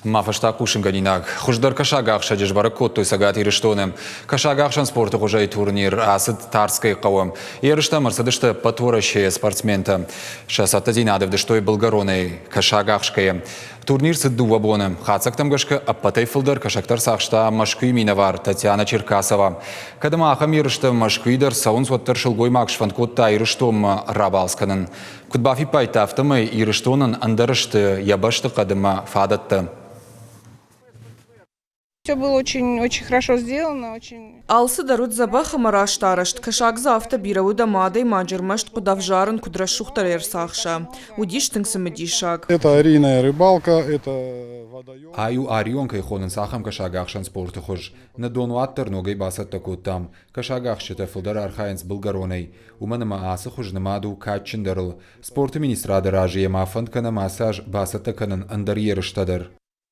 Ма фӕстаг хъусынгӕнинаг. Хуыздӕр кӕсагахсӕджы сбӕрӕг кодтой Цӕгат Ирыстоны. Кӕсагахсӕн спорты хуызӕй турнир ацыд Тарскӕйы хъӕуы. Ерыстӕм ӕрцыдысты ӕппӕт Уӕрӕсейы спортсментӕ. Сӕ цӕттӕдзинад ӕвдыстой былгӕронӕй кӕсагахсгӕйӕ. Турнир цыд дыууӕ боны. Хатдзӕгтӕм гӕсгӕ ӕппӕтӕй фылдӕр кӕсӕгтӕ ӕрцахста Мӕскуыйы минӕвар Татьяна Черкасова. Кӕд ӕмӕ ахӕм ерыстӕ Мӕскуыйы дӕр цӕуынц, уӕддӕр сылгоймаг сфӕнд кодта Ирыстонмӕ рабалц кӕнын. Куыд бафиппайдта, афтӕмӕй Ирыстонӕн ӕндӕр сты йӕ бӕстыхъӕд ӕмӕ фадӕттӕ. Все было очень, очень хорошо сделано, очень. Алцыдӕр уыд дзӕбӕх ӕмӕ раст арӕзт. Кӕсаг дзы афтӕ бирӕ уыд ӕмӕ адӕймаджы ӕрмӕст хъуыд ӕвзарын, куыд рӕсугъддӕр ӕрцахса. Уыдис тынг цымыдисаг. Это арийная рыбалка, это водоем. Ай у арион кӕй хонынц, ахӕм кӕсагахсӕн спорты хуыз. Нӕ донуат дӕр ногӕй бацӕттӕ кодтам. Кӕсагахсджытӕ фылдӕр архайынц былгӕронӕй, уымӕн ӕмӕ ацы хуыз нымад у кадджындӕрыл. Спорты министрады разыйӕ ма фӕнд кӕнӕм ацы аз бацӕттӕ кӕнын ӕндӕр ерыстӕ дӕр.